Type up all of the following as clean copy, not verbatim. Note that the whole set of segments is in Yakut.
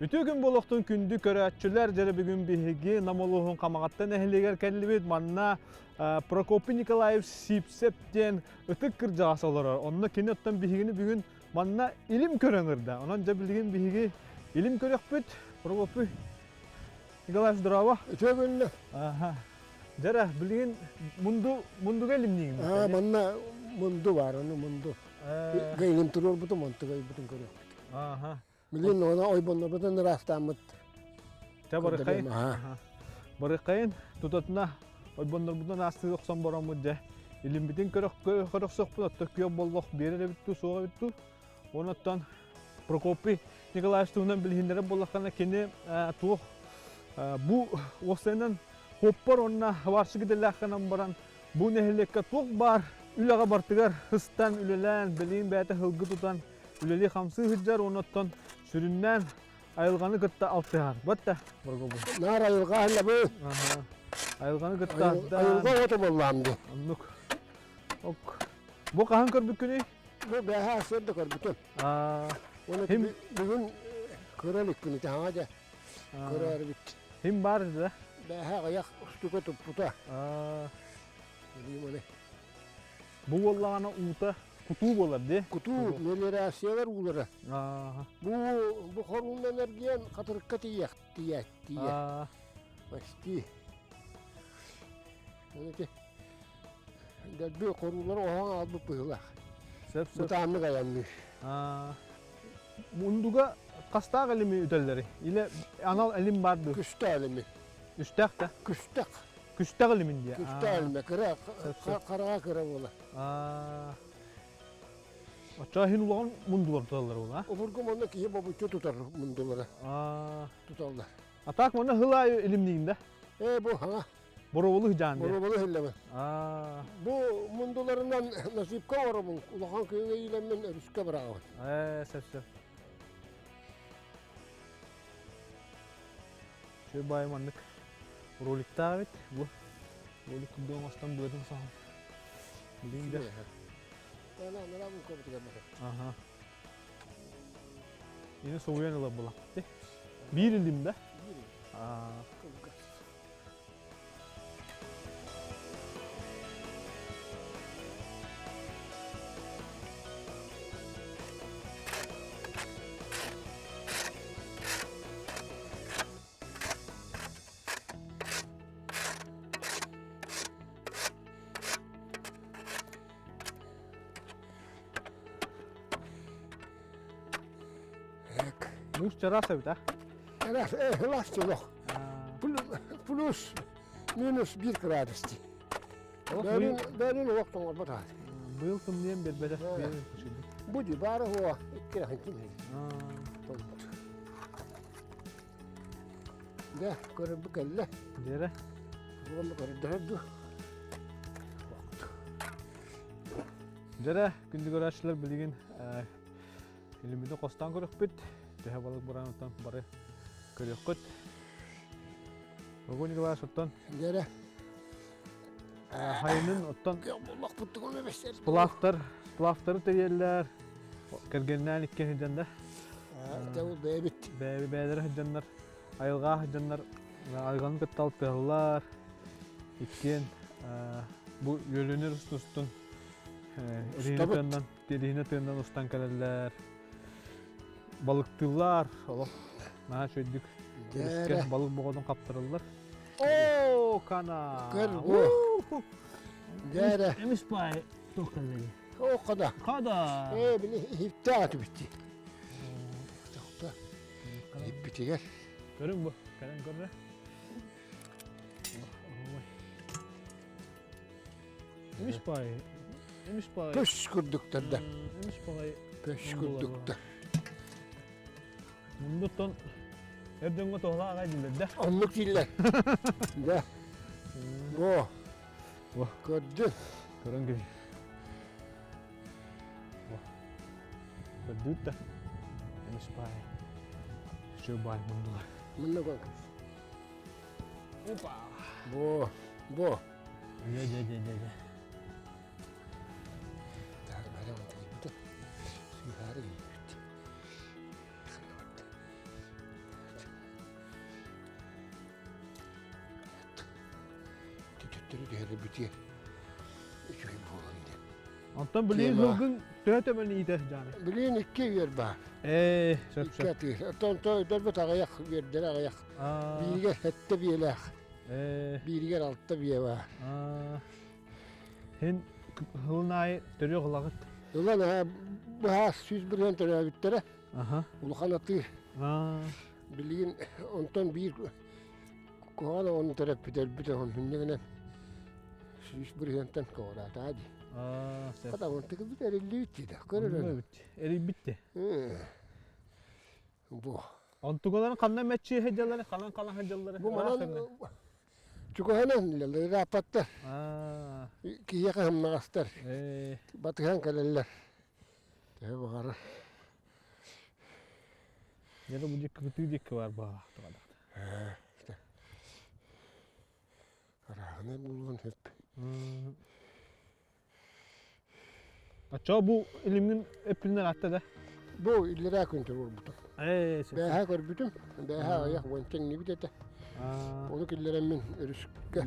Үтүө күн буолуохтун күндү көрөөччүлэр, дьэ бүгүн биһиги Нам улууһун Хамаҕатта нэһилиэгэр кэллибит. Манна Прокопий Николаев Сипсеп диэн ытык кырдьаҕас олорор. Онно кини оттон биһигини бүгүн манна илим көрөн ырда. Онон дьэ билигин биһиги илим көрөхпүт. Прокопий Николаевич, здорово. Үтүө күннэ. Аха. Дьэ билигин мунду мундуга илимниигин. Аа, манна мунду бар, ону мунду. Гыйным туруорбутум, онтуга ыйбытын көрүөхпүт. Аха. Билигин она ойбоннорбутун ыраастааммыт. Чэ барыхайын. Барыхайын тутатына ойбоннорбутун аастыы охсон бороммут дьэ. Илимбитин көрөхсөхпүт, отто күөх боллох биэрэр эбит туу, суох эбит туу. Онуттан Прокопий Николаевич туһунан билиһиннэрэр буоллаххына, кини туох бу уопсайынан хоппор уонна хабарчы идэлээххинэн баран бу нэһилиэккэ туох баар үлэҕэ бартыгар ыстан үлэлээн, билигин бэйэтэ сылгы тутан үлэлии-хамсыы сылдьар уонна оттон сүрүннээн айылҕаны кытта алтыһар. Батта Прокопий. Наар айылҕа аһыллабы. Айылҕаны кытта Айылҕа ото буоллаам дии. Оннук. Ок. Бу хаһан көрбүккүнүй? Бу бэһээ сырда көрбүтүм. Уонна бүгүн көрө иликпин ити хаҥа дьэ көрөөрүбүт. Хим бар да? Бэһээ аҕыйах устука туппута. Билим Бу буоллаҕына уута кутуу буолар дии. Кутуу, мелиорациялар уулара. Бу бу хоруунан эргийэн хатырыкка тиийэх тиийэ тиийэ. Почти. Ити Дэлби хоруулары оһон аалбыт быһыылаах. Сөп сөп. Бытааннык айанныыр. Мундуга хастаах илими үтэллэри? Или анал илим бар дуу? Күстэ илими. Үстэх да? Күстэх. Күстэх илимин диye. Күстэ илими. Кыра, хараҕа кыра буола. Оччоҕо иһин улахан мундулар туталлар буола. Обургу манна киһи бобуччу тутар мундулары. Туталлар. А так манна хыл аайы илимниин да? Ээ бу хаҥа. Боруобалык дьаан диye. Боруобалык иһиллэбин. Бу мундуларынан насыпка оҥоробун, улахан күөҥэ иилэммин өрүскэ быраҕабын. Ээ, сөп сөп. Үчүгэй баайы маннык роликтаах эбит. Бу ролик курдук оҥостон быатын соһон. Билигин да. Аха. Ini soğuyan ыла була. Биир илим да? Муус чараас эбит а? Чараас, ылаас чолох. Плюс, минус 1 градус дии. Бәрін олох тоҥорбот аат. Быйыл тымныйан бербэтэх. Бу дии баара хуа икки ким толбут. Дэ, көрөрбү кэллэ. Дьэрэ. Буолла көрдөрөр дуу. Дьэрэ, күндү көрөөччүлэр билигин илиммитин хостоон көрүөхпүт. Төһө балык бураныттан бары көрүөххүт. Огонь Николаевич оттон Дьэрэ. хайынын оттон сплавтар, сплавтары тэрийэллэр. Кэргэннээн икки сылдьаннар. Ол бэйэбит. Бэйэлэрэ сылдьаннар, айылҕа сылдьаннар, айылҕаны кытта алтыһаллар. Иккиэн бу үөлүнэр устун Рина тыаннан, Рина тыаннан устан кэлэллэр. Балыктыыллар, олох наһаа үчүгэйдик өрүскэ балык боҕотун хаптараллар. Оо, кана! Көр бу. Дээрэ. Эмис баай туох кэллэги? Оо, хада. Хада. Ээ, били иһиптээх этибит. Тохто. Иһиппитигэр. Көрүҥ бу, кэлэн көрө. Эмис баай. Эмис баай. Көс курдуктар да. Эмис баай. Көс курдуктар. Мундуттан эр дьоҥҥо туһалаах аҕай дииллэр да. Оннук дииллэр. Да. Бо. Бо. Көрдүн. Көрөн кэбиһ. Бо. Көрдүүт да. Эмис баай. Үчүгэй баай мундулар. Мунна көр. Опа. Бо. Бо. Дьэ, дьэ, дьэ, дьэ, дьэ. Так, бары онтуйбут. Сыһаары киирбит. бүтүө үчүгэй буолун диэн. Онтон билигин сылгын төһө төмөн иитэр дьааны? Билигин икки үөр баар. Ээ, сөп Икки атыыр. Оттон өйдөрбүт аҕыйах, үөрдэрэ аҕыйах. Бииригэр сэттэ биэлээх. Бииригэр алта биэ баар. Һин сылын аайы төрүөх ылаҕыт? Ылан быһаас 100% төрөөбүттэрэ. Улахан атыыр. Билигин онтон биир куһаҕан оҕону төрөппүт өлбүт оҕон инньэ 100%-тан көҕүрээтаа дии. Хата онтукубут эриллибит дии да көрөр. Эрийбит де. Бу. Онтугаларын ханна мэччиэ сылдьаллары, ханан ханан сылдьаллары? Бу манан чугаһынан ырааппаттар. Киһиэхэ сымнаҕастар. Батыһан кэлэллэр. Төһө баҕарар. Дьэ бу дьикки кытыы дьикки бар баҕалаах Арааһынай буолуон сөп. Оччоҕо бу илимҥин өппүннэр атта да? Бу иллэрээ күн туруорбутум. Бээһээ көрбүтүм. Бээһээ аҕыйах уонча иҥнибит этэ. Ону киллэрэммин өрүскэ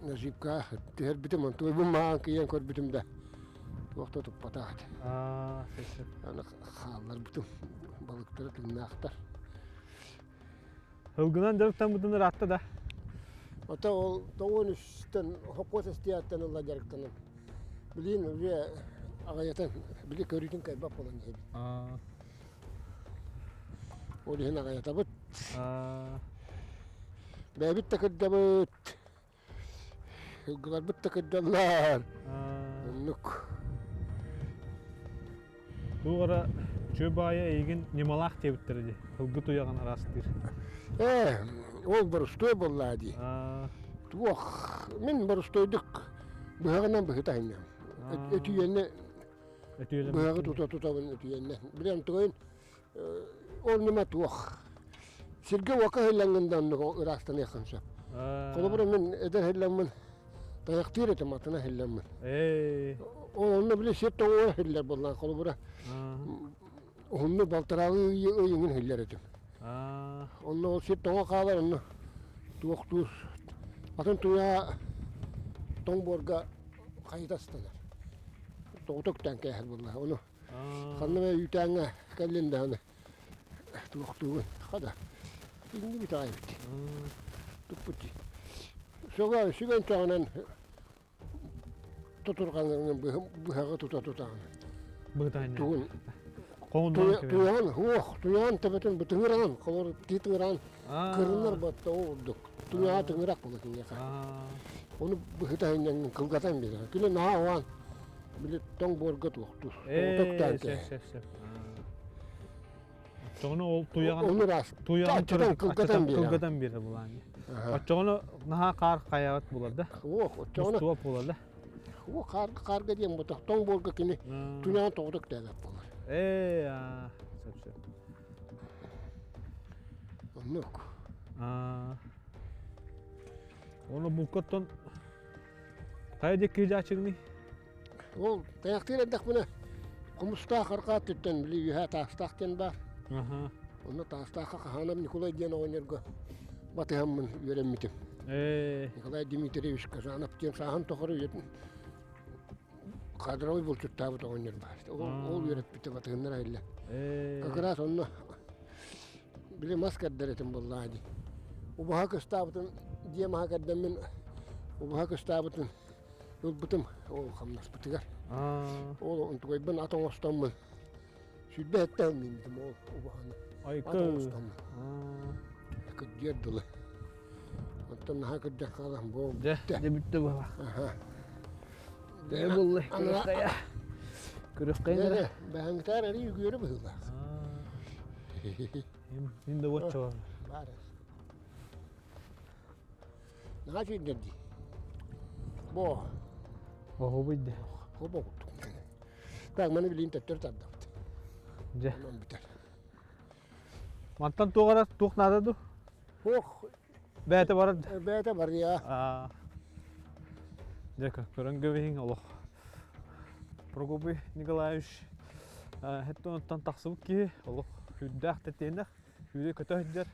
Назипка түһэрбитим. Онтон бу маан кыйан көрбүтүм да туох да туппатах этэ. Аны хаалларбытым. Балыктара тыыннаахтар. Ылгынан дьарыктаммытын ыраатта да? Ото ол тоҕуон үстэн хокуос эстиаттан ыла дьарыктанан. Билин уже аҕайатан били көрүүтүн кайбап буолан иһэбит. Ол иһин аҕайатабыт. Бэйэбит да кырдьабыт. Сылгыларбыт да кырдьаллар. Оннук. Туох эрэ чүө баайа эйигин ньымалаах диэбиттэрэ дии. Сылгы туйаҕын араастыыр. Ээ, ол борустуой буоллаа дии. Туох, мин борустуойдук быһаҕынан быһыта иһиннем. Өтүйэнне быһаҕы тута тутабын өтүйэнне. Билэн тугайын ол ньыма туох. Сиргэ уокка иһиллэҥҥин да оннук ыраастаныаххын сөп. Холобура мин эдэр иһиллэммин тайахтыыр этим атына иһиллэммин. Ол онно били сир тоҥуора иһиллэр буоллаан холобура уһунну балтараалыы ыйыҥын иһиллэр этим. Онно ол сир тоҥо хаалар онно туохтуур атын туйаа тоҥ буорга хайыта ыстанар. Тоҕута үктээн кээһэр буолла. Ону Ханна эмэ үүтээҥҥэ кэллин даҕаны туохтуугун хата иҥнибит аҕай эбит туппут дии сөҕө сүгэн чоҕунан тутурҕаҥҥын быһаҕы тута тутаҕын тугун туйаҕын уох туйаҕын төбөтүн бытыгыраҕын холор тии тыҥыраҕын кырынар батта ол курдук туйаҕа тыҥырах буолар киниэхэ ону быһыта иҥнэҥҥин кылгатан биэрэр кини наһаа уһаан Били тоҥ буорга туохтуур. Ээ, сөп, сөп, сөп. Оччоҕуна ол туйаҕын Onu ыраас. туйаҕын Аччатан кылгатан биэрэр. Кылгатан биэрэр булаан. Оччоҕуна наһаа хаар хайаҕат булар да. Ох, оччоҕуна Мустуба буолар да. О, хаар хаарга диэн ботох тоҥ буорга кини туйаҕын тоҕута үктээбэт буолар. Ээ, сөп, сөп. Оннук. Оны булкоттон хайа диэки дьаачыгыный? Ол тайахтыыр эрдэхпинэ Хомустаах арҕаа өттүттэн били үөһээ Таастаах диэн баар. Онно Таастаахха Хаһаанап Ньукулай диэн оҕонньорго батыһаммын үөрэммитим. Николай Дмитриевич Казанов диэн сааһын тухары үйэтин кадровый булчуттаабыт оҕонньор баар. Ол үөрэппитэ батыһыннара иһиллэ. Как раз онно били мас кэрдэр этим буоллаҕа дии. Убаһа кыстаабытын дьиэ маһа кэрдэммин убаһа кыстаабытын ылбытым ол хамнаспытыгар. Ол онтугайбын ат оҥостоммун 27 сыл мииннитим ол убаһаны. Ат оҥостоммун. Кырдьыар дылы. Оттон наһаа кырдьах хаалан бу Дьэ, дьэ бүттэ буолла. Дьэ булла күрүххайа. Күрүххайын эрэ. Бэһэҥитээр эрий үгүөрү быһыылаах. Мин да уочча Баар. Наһаа сүүрдэр дии. Бо. Оһубуй де. Хобо курдук. Так, маны билин төттөрү тардабыт. Дьэ. Онон бүтэр. Мантан туох эрэ туох наада ду? Ох. Бэйэтэ барар. Бэйэтэ барыа. Дьэ, көрөн көбүһүҥ олох. Прокопий Николаевич хэттэн тахсыбыт киһи олох сүрдээх тэтиэнэх, сүүрэ көтө сылдьар.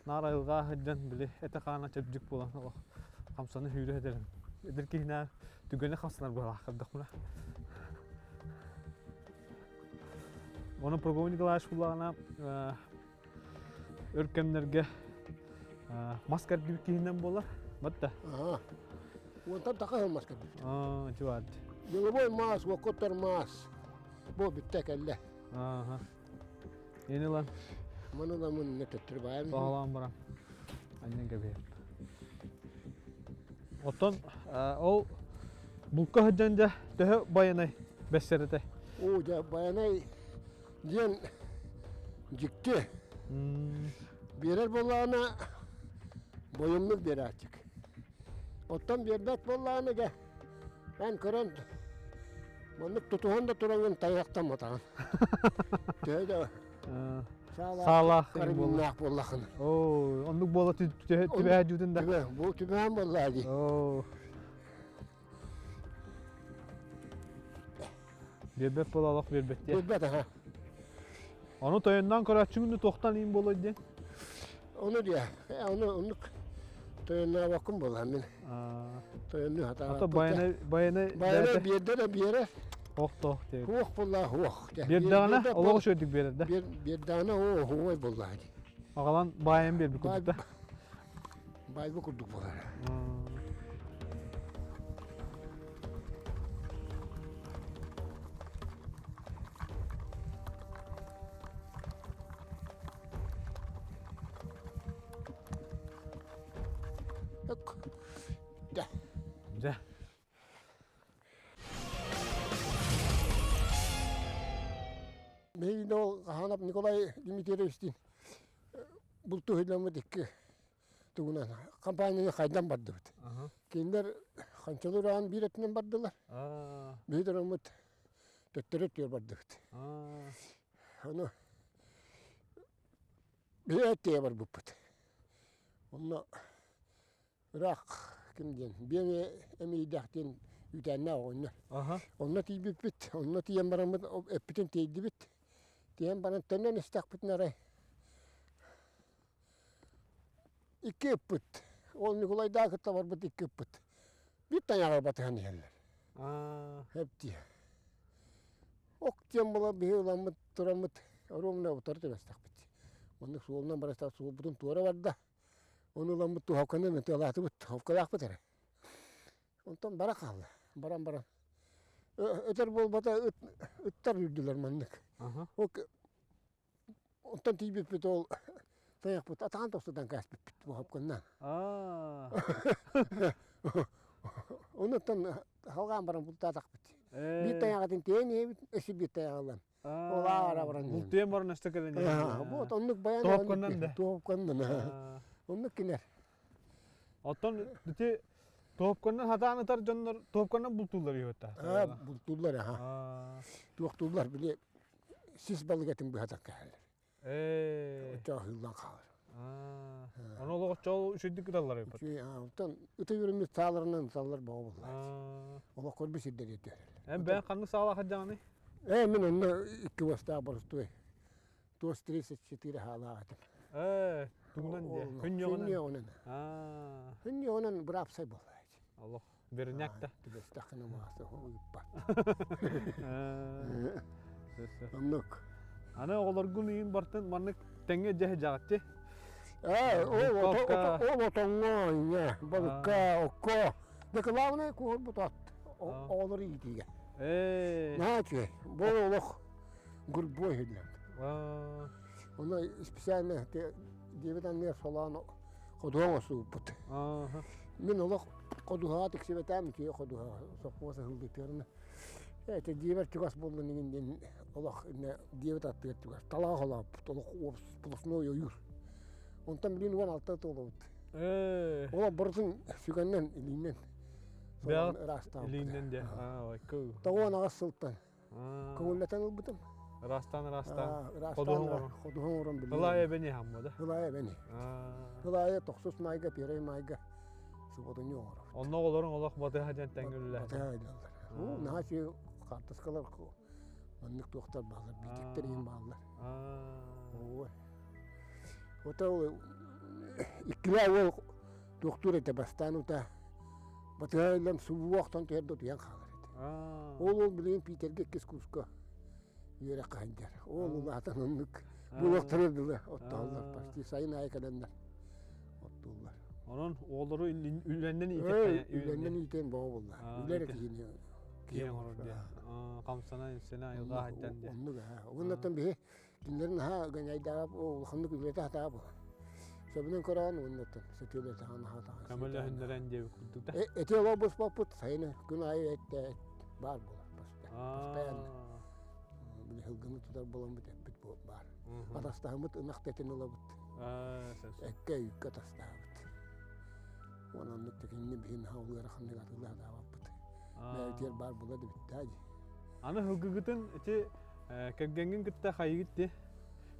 Наар айылҕа сылдьан били этэ-хаана чэбдик буолан олох хамсаны сүүрэ сытарын. Эдэр киһинэ түгэни хамсанар быһалаах көрдөхпүнэ. Оны Прокопий Николаевич буллаҕына өр кэмнэргэ мас кэрдибит киһинэн буолар. Батта. Уонтан таха мас кэрдибит. Аа, чуат. Деловой мас, уоккоттор мас. Бу бүтте кэллэ. Ааха. Ени ылан. Маны ыламын не төттөрү баайым. Тоһолоон баран. Анньан кэбиһэр. Оттон ол булка сылдьан дьэ төһө байанай бэссэр этэ? Оо дьэ байанай диэн дьикти. Биэрэр буоллаҕына бойумнук биэрээччик. Оттон биэрбэт буоллаҕына дьэ эн көрөн маннык тутуһан да тураҥҥын тайахтамматаҕын. Төһө да Саалаах карабиннаах буоллаххына. Оо, оннук буола түбэһэ дьүтүн да. Түбэ, бу түбэһэн буоллаа дии. Оо. Биэрбэт буола олох биэрбэт диэ. Биэрбэт аха. Ону тойонноон көрөөччүгүн туохтан иин буолуой диэн? Ону диэ, ону оннук тойоннообоккун буолла мин. Тойонну хатаабаппыт. Ото байаны байаны Байаны биэрдэ да биэрэр. Ох тоох диэ. Хуох буолла хуох. Биэрдэҕинэ олох үчүгэйдик биэрэр да. Биэрдэҕинэ оо хуой буолла дии. Аҕалан баайан биэрбит курдук да. Байбы курдук буолар. Дьэ. Дьэ. Биһиги ол Хаанап Николай Дмитриевичтиин бултуу сылдьаммыт икки тугунан компанияны хайдан бардыбыт. Кинилэр ханчалар аан биир өттүнэн бардылар. Биһи тураммыт төттөрү өттүгэр бардыбыт. Ону биһи өттүгэр барбыппыт. Онно ыраах ким диэн биэм эмиийдээх диэн үүтээннээх оҕонньор. Онно тиийбиппит, онно тиийэн бараммыт эппитин тиэйдибит. Тиийэн баран төннөн истэхпитинэ арай Икки ыппыт. Ол Ньукулайдаах кытта барбыт икки ыппыт. Биир тайаҕы батыһан иһэллэр. Эптиэ. Ок диэн була биһи ыламмыт тураммыт оруомна утары түбэстэхпит. Оннук суолунан барыстах суолбутун туора барда. Ону ыламмыт туһавканан ытыалаатыбыт. Туһавкалаахпыт эрэ. Онтон бара хаалла. Баран баран. Өтөр буолбата ыт, ыттар үрдүлэр маннык. Ол Онтон тиийбиппит ол тайахпыт атаҕын тостутан кээспиппит буһапкыннан. Онуттан халҕаан баран бултаатахпыт. Биир тайаҕытын тиэйэн иһэбит, өссө биир тайаҕы ылан. Ол аара баран иһэбит. Бултуйан баран өстө кэлэн иһэбит. Вот оннук баян Туһапкыннан да. Туһапкыннан. Оннук кинер. Оттон ити туһапкыннан хатаан ытар дьоннор туһапкыннан бултууллар үһү Аа, бултууллар аха. Туохтууллар били сис балык этин быһатан кэһэллэр. Ээ. Оччоҕо аһыыллан хаалар. Ону олох оччоҕо үчүгдүк ыталлар эбит. Үчүгэй, оттон ыта үөрэммит сааларынан ыталлар бөҕө буоллааччы. Олох көрбүт сирдэригэр түһэрэллэр. Эн бэйэҥ ханнык саалаах сылдьаҕыный? Ээ, мин онно икки уостаах боростуой. Туос 34 хаалаах этим. Ээ, тугунан диэ? Хүнньүөҕүнэн? Хүнньүөҕүнэн. Хүнньүөҕүнэн быраапсай буоллааччы. Олох. Верняк да. Түбэстэххинэ мааса ыыппат. Оннук. Аны оҕолоргун ыйын бартын маннык тэҥҥэ дьэһэ дьаҕатти. Ээ, ол отоҥҥо, иньэ, балыкка, окко. Да главное куһурбут от оҕолору иитиигэ. Ээ. Наһаа үчүгэй. Бу олох гурбуой үһүллэн. Онно специально диэбит анныгар солоон ходуһа оҥостубуппут. Мин олох ходуһаҕа тиксибэтээм үчүгэй ходуһаҕа сопхуос ыһыллыытыгар это дьиэбэр чугас буоллун игин диэн олох иннэ дьиэбит аттыгар чугас талаҕа холооппут олох сплошной ойуур онтон билигин 16 туолабыт олох барытын сүгэннэн илиинэн ыраастаабыт илиинэн дьэ 98 сылтан Көҥүллэтэн ылбытым. Ыраастаан ыраастаан. Ыраастаан ходуһа оҥорон билигин. Ылаайа эбэни хаммада. Ылаайа эбэни. Ылаайа тохсус майга, первый майга субботунньу оҥоробут. Онно оҕолоруҥ олох батыһа диэн тэҥҥиллэр. Батыһа ыйдаллар. Уу, наһаа үчүгэй хаартыскалар маннык туохтар бааллар, биитиктэр иһин бааллар. Ой. Ото иккилээх уол туохтуур этэ бастаан ута. Батыһа иллэн субуохтан түһэр да утуйан хаалар этэ. Ол ол билигин Питергэ иккис курска үөрэххэ сылдьар. Ол улаатан оннук буолуохтара дылы оттоһоллор почти сайын аайы кэлэннэр оттууллар. Онон оҕолору үлэннэн иитэн үлэннэн иитэн бөҕө буолла. Үлэ эрэ киһини киһи оҥорор диэн. Хамсана, имсэнэ, айылҕа аһыттан диэн. Оннук аа. Уоннаттан биһи Кинилэр наһаа гэнэйдээҕэ улаханнык үлэтэ сатаабы. Сөбүнэн көрөҕүн уоннаттан сөтүөлэтэҕин наһаа таҕан. Көмөлөһүннэрэн диэбит курдук да. Эти олох буспаппыт сайыны күн аайы эттэ баар буолар постоянно. Били сылгыны тутар буоламмыт эппит баар. Атастаһыммыт ынах тэтин ылабыт. Эккэ үүккэ атастаабыт. Уонна оннук текинни биһин наһаа ыараханнык атыылаатаабаппыт. Бэйэтигэр баар була да бүттээ дии. Аны сылгыгытын ити кэргэҥҥин кытта хайыгыт дии?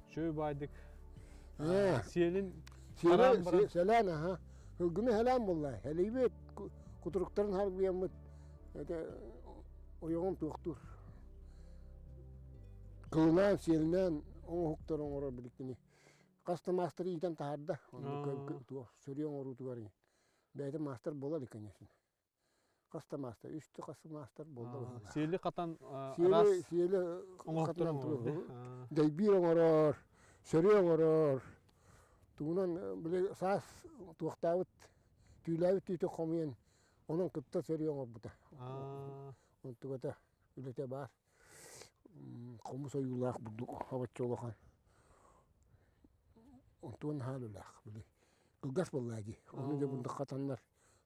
Үчүгэй баайдык сиэлин хараан баран Сэлээн аха. Сылгыны сэлээн буолла. Хэлийбит кутуруктарын харбыйаммыт это ойоҕум туохтуур. Кылынаан, сиэлинээн оҥоһуктар оҥорор биликкини. Хас да маастар иитэн таһаарда. Оннук туох сөрүө оҥоруутугар бэйэтэ маастар буола илик конечно. Хас да маастар, үс хас маастар буолла быһыылаах. Сиэли хатан араас Сиэли хатынан дэйбиир оҥорор, сөрүө оҥорор. Тугунан били саас туохтаабыт, түүлээбит түүтү хомуйан, онон кытта сөрүө оҥорбута. Онтугата үлэтэ баар. Хомус ойуулаах бурдук хабаччы улахан. Онтуон наһаа үлэлээх били. Кылгас буоллаа дии. Ону дьэ бурдук хатаннар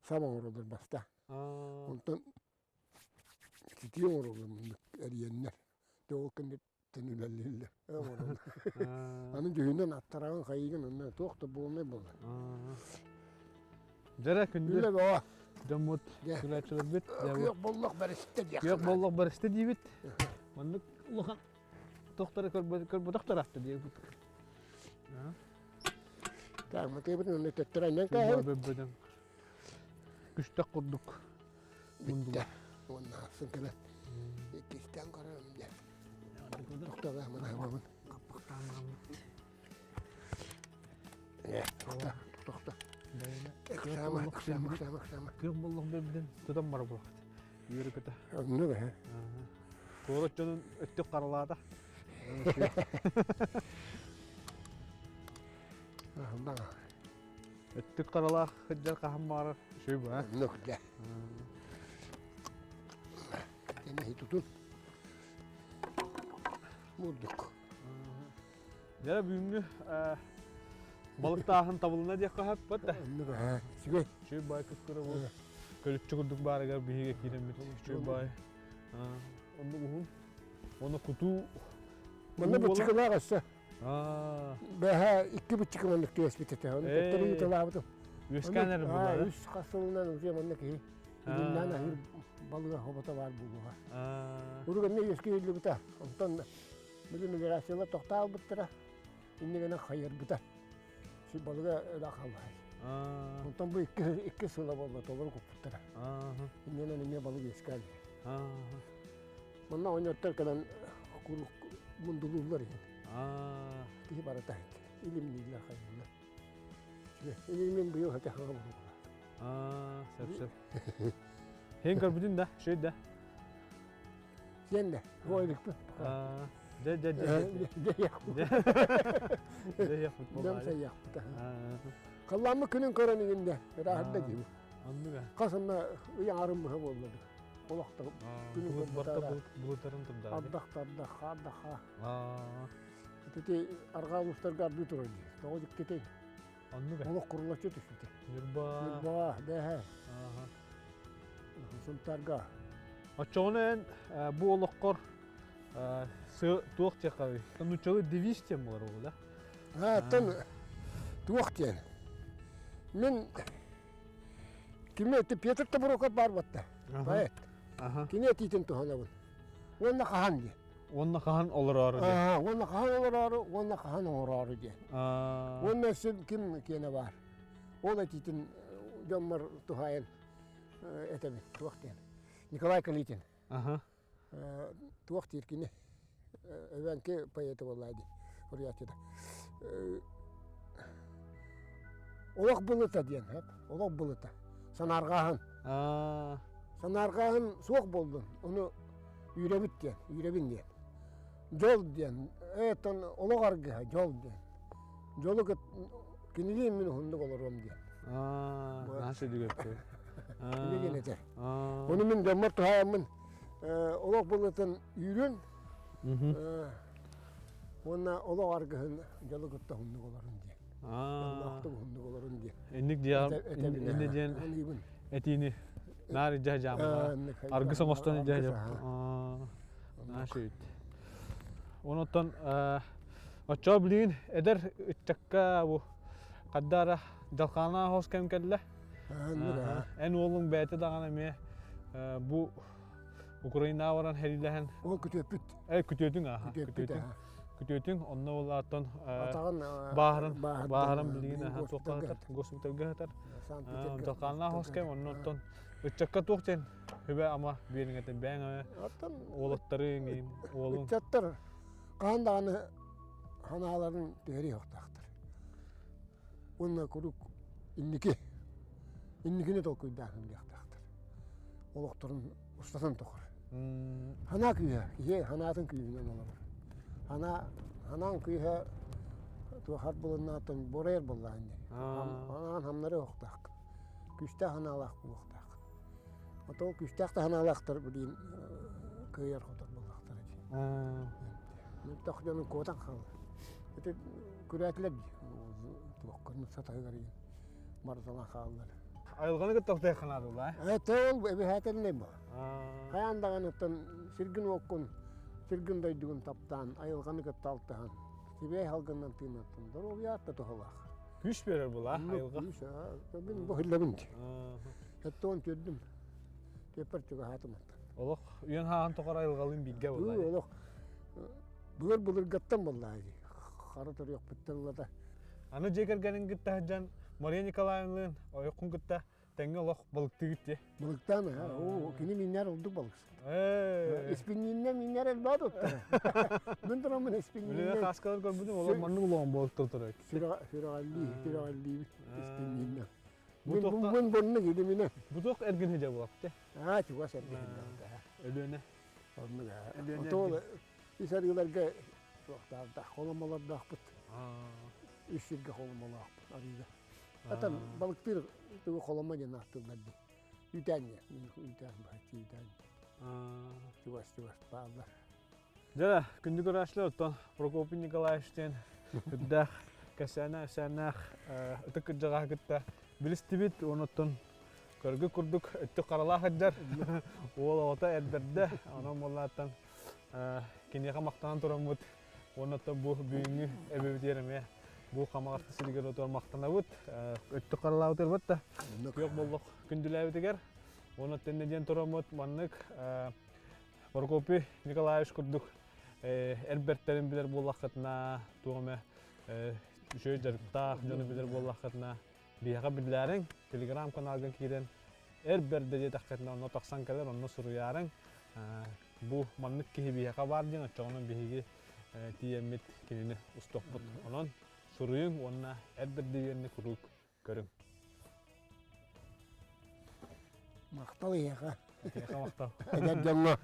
сам оҥороллор бастаан. Онтон ситии оҥороллор муннук эрийэннэр. Дьэ ол кэнниттэн үлэлииллэр. Оҥороллор. Аны дьүһүнэн аттараҕын хайыгын онно туох да буолмай буолла. Дьэрэ күндү Үлэ бөҕө. дьоммут күлээччилэрбит. Күөх боллох бэристэ диэх. Күөх боллох бэристэ диибит. Маннык улахан тохтары көрбөтөхтөр атты диэбит. Так, матыыбытын онно төттөрү анньан кээһэбит. Бөбөдөҥ. Күстэх курдук. Бүттэ. Уонна ахсын кэлэн иккистээн көрөрүм диэн. Тохтоо мына Хаппахтаан бараммыт. Тохто, тохто. Ыксаама, ыксаама, ыксаама, ыксаама. Күөх боллох бэбиден тутан бара буолахт. Үөрэ көтө. Оннук ээ. Куорат дьонун өттүк харалаата. Өттүк харалаах сылдьар хаһан баҕарар үчүгэй баа. Оннук дьэ. Кэнэһи тутун. Мурдук. Дьэ бүгүҥҥү балыктааһын табылына диэххэ сөп да. Оннук аа. Үчүгэй. Үчүгэй баай кыккыра бу көлүччү курдук баарыгар биһиги киирэммит үчүгэй баай. Оннук уһун. Уонна кутуу Манна быччыкылаах өссө. Бэһэ икки быччыкы маннык түбэспит этэ. Ону төттөрү ыыталаабытым. Үөскээн эрэр буолла. Үс хас сылынан уже манна киһи илиннээн аһыыр балыга хобото баар буолуоҕа. Урук эмиэ үөскэ иһиллибитэ. Онтон били миграциялар тохтообуттара. Иннигэнэ хайырбыта. Балыга өлө хаалбыта. Онтон бу икки, икки сыла буолла толору куппуттара. Иннинэн эмиэ балык үөскээн. Манна оҕонньоттор кэлэн куруук мундулууллар иһин. Киһи барыта илимнииллэр хайыыллар. Илимин быйыл хата хаҥа буолуохла. Сөп сөп. Һин көрбүтүн да, үчүгэй да. Сиэн да, буойдукпун. Дьэ дьэ дьэ. Дьэ яхпыт. Дьэ яхпыт Дьэ яхпыт. Халлааммыт күнүн көрөн игин дэ, ырааһырда дии. Оннуга. Хас онно ый аҥарын быһа буолла олохто күнү барта булуттарын турда. Ардах ардах, хаар да хаа. Ити арҕаа улуустарга ардыы турар дии. Тоҕо дьиктитэй? Оннук Олох курулаччы түспүтэ. Ньурба. Ньурба, бэһэ. Сунтаарга. Оччоҕуна эн бу олоххор туох диэххэ нууччалыы девиз диэн буолар ол да? Оттон туох диэн? Мин Кими эти Петр Тобуруков баар батта. Поэт. Кини этиитин туһанабын. Уонна хаһан диэн. Уонна хаһан олороору диэн. Уонна хаһан олороору, уонна хаһан оҥороору диэн. Уонна өссө ким киэнэ баар. Ол этиитин дьоммор туһаайан этэбин. Туох диэн. Николай Калитин. Туох диир кини эбэҥки поэта буоллаа дии суруйааччыта олох былыта диэн олох былыта санаарҕааһын. Санаарҕааһын суох буоллун, ону үүрэбит диэн, үүрэбин диэн. Дьол диэн, эттэн олох аргыһа дьол диэн. Дьолу кинилиин мин уһуннук олоруом диэн. Наһаа сөдүгөттү. Билигин этэр. Ону мин дьоммор туһаайаммын олох былытын үүрүн уонна олох аргыһын дьолу кытта уһуннук олорун диэн. Дьоллоохтук уһуннук олорун диэн. Инник диэн диэн этиини наар илдьэ дьаамына аргыс оҥостон илдьэ Наша Онотон оччоо билигин эдэр ыччакка бу хаддаара дьалхаана хос кэм кэллэ. Эн уолуҥ бэйэтэ даҕаны эмиэ бу Украинаҕа баран сэриилэһэн Ол күтүөппүт. Э күтүөтүҥ ааха. Күтүөтүҥ. Күтүөтүҥ онно улааттан бааһыран бааһыран билигин аха туохха сытар госпитальга сытар. Дьалхааннаах хос кэм онно оттон ыччакка туох диэн хүбэ ама биэриҥ этэ бэйэҥ Оттон уолаттары уолуҥ ыччаттар хаһан даҕаны санааларын түһэриэ суохтаахтар. Уонна куруук инники инникини толкуйдаан сылдьыахтаахтар. Олохторун устатын тухары. Санаа күүһэ, киһи санаатын күүһүнэн олорор. Санаа, санаан күүһэ туохар булуннааттан бурайар буоллаҕын дии. Санаан хамнары уохтаах. Күүстээх санаалаах буолуохтаах. Ото ол күүстээх да санаалаахтар билигин кыайар-хотор буоллахтара дии. Мөлтөх дьону куотан хаалар. Ити күрээтилэр дии. Туохка сатаһыгар иһин барыталаан хааллар. Айылҕаны кытта алтыһыахха наадалаа. Э, ол эбэһээтэлинэй бу. Хайаан даҕаныттан сиргин-уоккун, сиргин дойдугун таптаан, айылҕаны кытта алтыһан, сибиэй халгыннан тыынаттан доруобуйа да туһалаах. Күүс берер була айылҕа. Күүс, мин бу хиллэбин. Хэттон түрдүм. Теппер чугаһаатым аттан. Олох үйэн хаан тоқор айылҕалыын бииргэ буолла. Олох былыр былыргаттан буолла дии. Хара төрүөхпүттэн ылата. Аны дьиэ кэргэнин кытта сылдьан Мария Николаевналыын ойоххун кытта тэҥҥэ олох балыктыыгыт дии. Балыктаан оо кини миннэр ордук балыксыт. Испиннииннэ миннэр элбэҕи туттара. Мин тураммын испиннииннэ. Үлэ хааскалар көрбүтүм олох маннык улахан балыктар турар. Сүрэҕэллии, сүрэҕэллиибит испиннииннэ. Мин буннук илиминэ. Бу туох эргин хыдьа буолапты? Аа, чугас эргин хыдьа. Өлүөнэ. Оннук аа. Отоол ис арыыларга туохтаах холомолордоохпут. Үс сиргэ холомолоохпут арыыга. Atan балыктыыр тугу холомо диэн ааттыыллар дии. Үүтээн диэн. Үүтээн быһаччы үүтээн. Чугас чугас бааллар. Дьэ, күндү көрөөччүлэр, оттон Прокопий Николаевич диэн үрдээх кэсээнэ-эсээннээх ытык кырдьаҕаһы кытта билистибит. Онуттан көргү курдук өттүк харалаах сылдьар уол оҕото эрдэрдэ. Онон буоллааттан киниэхэ махтанан тураммыт уонна бу бүгүҥҥү эбэбитигэр эмиэ бу Хамаҕатта сиригэр отуор махтанабыт. Өттүк харалаабытыгар да күөх боллох күндүлээбитигэр. Уонна тэннэ диэн тураммыт маннык Прокопий Николаевич курдук эр бэртэрин билэр буоллаххытына, туох эмэ үчүгэй дьарыктаах дьону билэр буоллаххытына, биһиэхэ биллээриҥ, телеграм-каналга киирэн эр бэрдэ диэтэххитинэ онно тахсан кэлэр, онно суруйаарыҥ. Бу маннык киһи биһиэхэ баар диэн оччоҕуна биһиги тиийэммит кинини устуохпут. Онон суруйуҥ уонна эр бэрдэ диэнни куруук көрүҥ. Махтал эйиэхэ. Эйиэхэ махтал. Эдэр дьоҥҥо.